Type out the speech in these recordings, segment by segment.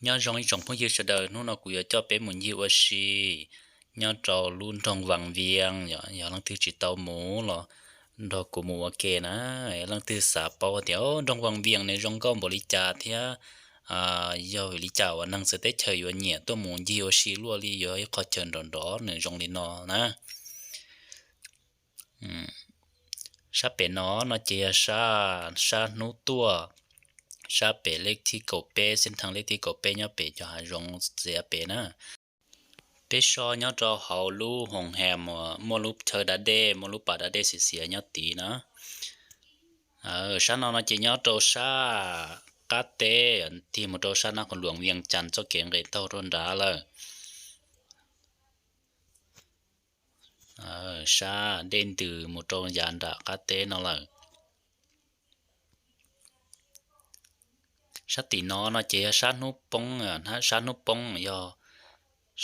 Nyob zoo ib tsoom phooj ywg sawv daws, hnub no kuv yuav coj peb mus ncig ua si nyob rau lub nroog Vaj Vias. Yog leej twg tsis tau mus los nrog kuv mus ua ke na. Leej twg xav paub tias nroog Vaj Vias nws zoo nkauj npaum li cas thiab yog vim li cas uas neeg txawv teb chaws yuav nyiam tuaj mus ncig ua si luaj li, yog ib qhov chaw nrov nrov nws zoo li no na. Sab pem no no ces yog sab, sab hnub tuaj, sab pem lej thib kaum peb, xeeb theej lej thib kaum peb nyob pem cov hav zoov txiav pem na. Peb so nyob rau hauv lub hoos hees uas muaj lub chaw da dej, muaj lub pas da dej xiav xiav nyob tid na. Sab no no ces nyob rau sab qab teb, tig mus rau sab Nab Qhoos Luam Vias Cas txoj kev nqes taug rau nrad lawm. Sab dej ntws mus rau yav nram qab teb no lawm. Sab tim no no ces yog sab hnub poob, sab hnub poob yog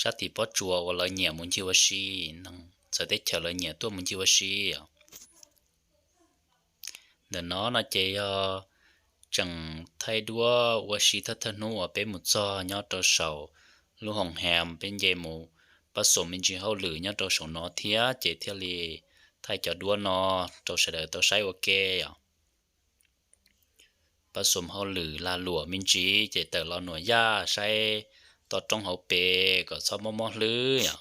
sab tim pob tsuas uas lawv nyiam mus ncig ua si, txawv teb chaws lawv nyiam tuaj mus ncig ua si. Ntawm no no ces yog tseem thaij duab ua si thawj thawj hnub uas peb mus txog nyob rau saum lub hoos hees, peb nce mus pab xum me ntsis hauj lwm nyob rau saum no thiab ces thiaj li thaij cov duab no rau sawv daws tau saib ua ke os. Pab xum hauj lwm lag luam me ntsis ces tawm los nuam yaj saib toj roob hauv pes kom txhob mob mob hlwb os.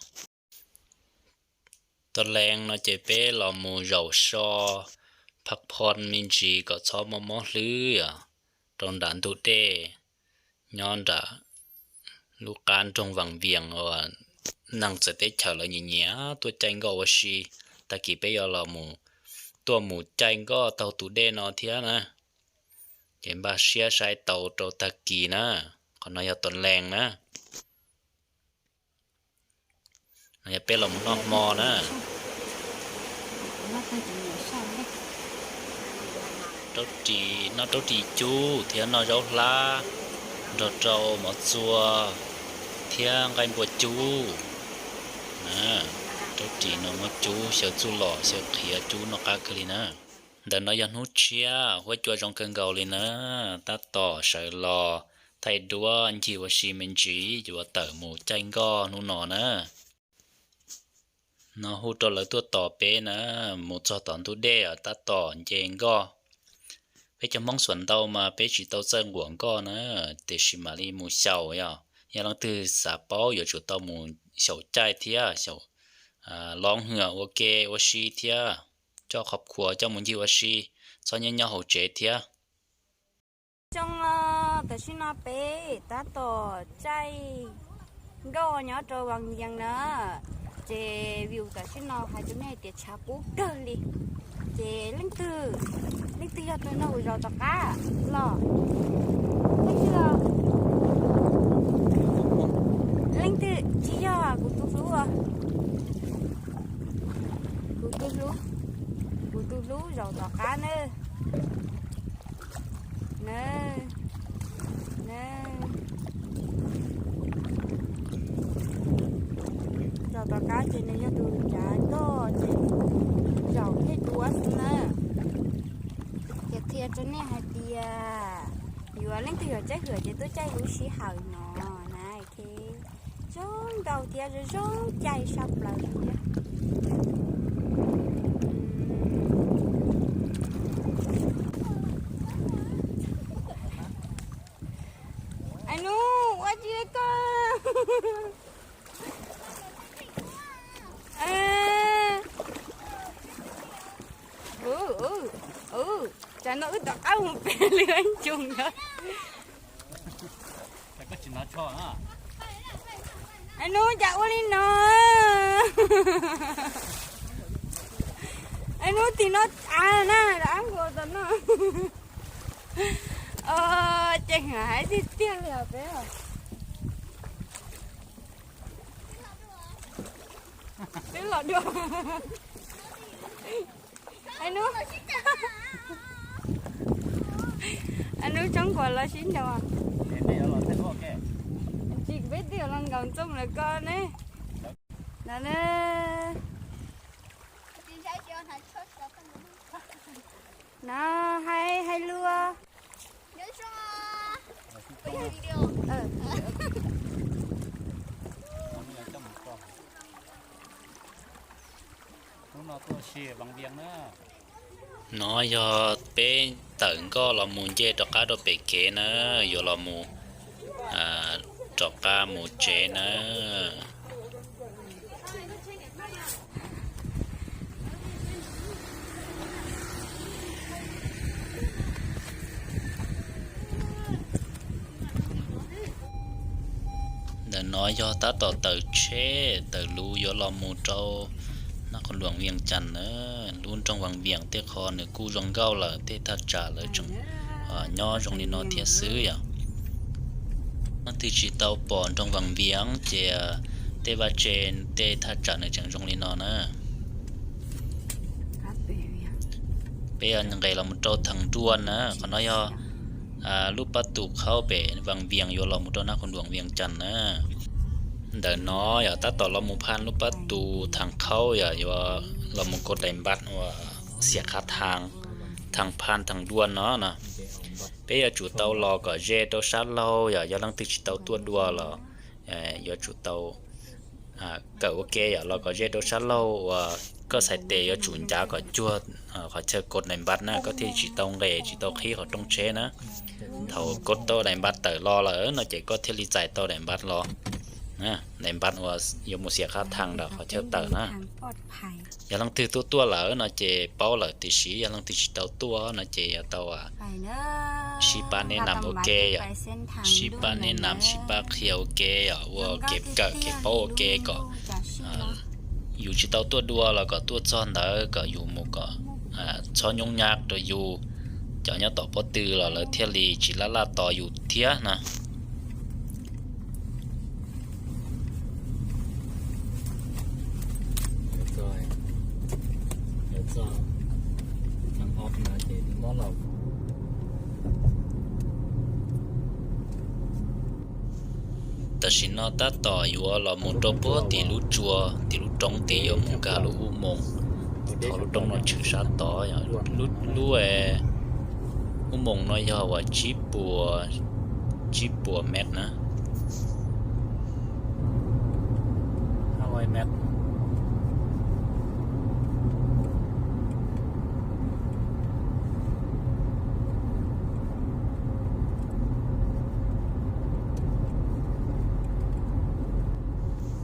Toj lees no ces peb los mus zaum so phaj phoj me ntsis kom txhob mob mob hlwb os, rau nram ntug dej nyob nram lub qab nroog Vaj Vias uas neeg txawv teb chaws lawv nyiam nyiam tuaj caij nkoj ua si. Tag kis peb yuav los tuaj mus caij nkoj taug tus dej no thiab na. Ces npaj siab saib tau rau tag kis na. Qhov no yog toj lees na. No yog peb los mus noj hmo na. Raub ris, noj raub ris cub thiab noj zaub hlab nrog rau mov txua thiab nqaij npua cub. Raub ris no muab cub xyaw txuj lom xyaw qhiav cub noj qab kawg li na. Ntawm no yog hnub tshiab, huab cua zoo kawg nkaus li na. Tab tom sawv los thaij duab ncig ua si me ntsis yuav tawm mus caij nkoj hnub no na. No hu rau lawv tuaj tos peb na, mus txog tom ntug dej tab tom nce nkoj. Peb cov Hmoob xuas ntau mas peb tsis tau txawj nquam nkoj na, tiam sis mam li mus xyaum yom. Yog leej twg xav paub yuav tsum tau mus xyaum caij thiab xyaum lov hwm ua ke ua si thiab, coj qhov khuas coj mus ncig ua si, txhob nyob nyob hauv tsev thiab. Zoo, tam sim no peb tab tom caij nkoj nyob rau Vaj Vias na, ces view tam sim no hais rau nej tias tshav kub kawg li. Ces leej twg, leej twg yog tus no kuv zaum tom qab los? Leej twg, leej twg tsis yog kuv tus hlub, kuv tus hlub, kuv tus hlub zaum tom qab na. Na, na, zaum tom qab ces nws yog tus tsav nkoj ces zaum thiaj duab xwb na. Ces qhia rau nej hais tias yuav leej twg yuav caij hwm ces tuaj caij lub sij hawm no na. Zoo nkauj thiab zoo zoo caij saj plaws li thiab. Ai nub, ua tsi koj? Tsam no wb tom qab mus pem li ncoo ntawd. Ai nub, cas ua li no? Ai nub, tim no av na, av nkaus tom no. Ces hais tiag tiag li os peb. Twb los dua. Ai nub, ai nub, tsob nkuas los sib nraus. Tsis, peb twb los nkaum ntxooj lawm koj ne. No na. No hais, hais lus. No yog peb tawm nkoj los mus nce rov qab rau pem kev na, yuav los mus rov qab mus tsev na. Ntawm no yog tab tom tawm tsheb tawm luv yuav los mus rau Nab Qhoos Luam Vias Cas na. Lub nroog Vaj Vias tej qhov nws kuj zoo nkauj lawm, tej thaj tsam lawv tseem nyob zoo li no thiab xwb yom. Leej twg tsis tau pom nroog Vaj Vias ces tej vaj tse, tej thaj tsam nws tseem zoo li no na. Peb nqes los mus rau Theem Duaj na, qhov no yog lub pab tus qhaub pem Vaj Vias yuav los mus rau Nab Qhoos Luam Vias Cas na. Ntawm no yog tab tom los mus phaj lub pab tus Theem Khaub yom, yuav los mus Kos Dais Npab uas Xiam Khav Thas, Theem Phaj Theem Duaj no no. Peb yuav tsum tau los kom ze rau sab laug yom, yog leej twg tsis tau tuaj dua los yuav tsum tau kawm ua ke yom, los kom ze rau sab laug uas koj txhais tes yuav tsum ncav kom cuag qhov chaw Kos Dais Npab na, koj thiaj tsis tau nqes tsis tau qhib qhov rooj tsheb na. Thaum Kos Dais Npab tawm los lawm no ces koj thiaj li txais tau Dais Npab los, Dais Npab uas yuav mus Xiam Khav Thas ntawm qhov chaw tawm na. Yog leej twg tuaj tuaj lawm no ces paub lawm, tiam sis yog leej twg tsis tau tuaj no ces yuav tau sib pab nej nam ua ke yom, sib pab nej nam sib pab qhia ua ke yom, ua kev kawm kev paub ua ke kom yus tsis tau tuaj dua los kom tuaj txog ntawd kom yus mus kom txhob nyoob nyab rau yus, cov nyob tom pob tw los lawv thiaj li tsis laj laj tos yus thiab na. Tam sim no tab tom yuav los mus rau puag tim lub tsua, tim lub roob tid yuav mus nkag lub Ub Moos. Thaum lub roob no tshwm sab tod, lub Ub Moos no yog uas tsib puas, tsib puas mev na.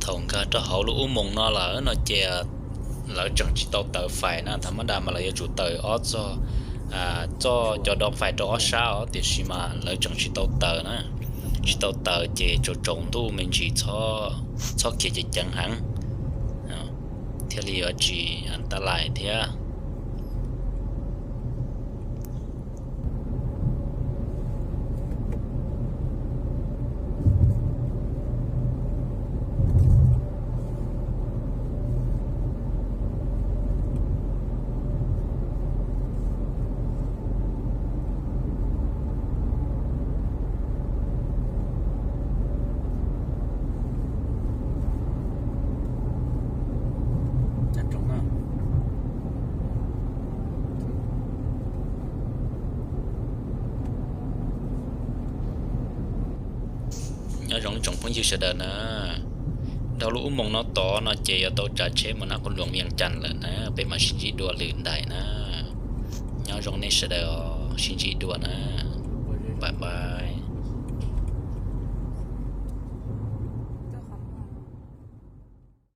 Thaum nkag rau hauv lub Ub Moos no lawm no ces lawv tseem tsis tau taws fais na, thaum mab dam mas lawv yuav tsum taws ob txoj, txoj cov dov fais rau ob sab os, tiam sis mas lawv tseem tsis tau taws na, tsis tau taws ces tsaus tsaus ntuj me ntsis txhob khiav ceev ceev heev thiaj li yuav tsis tab lais thiab. Nyob zoo tsoom phooj ywg sawv daws na, dhau lub Ub Moos no tod no ces yuav tau tsav tsheb mus Nab Qhoos Luam Vias Cas lawm na, peb mam sib ntsib dua lwm daim na. Nyob zoo nej sawv daws os, sib ntsib dua na. Bye bye.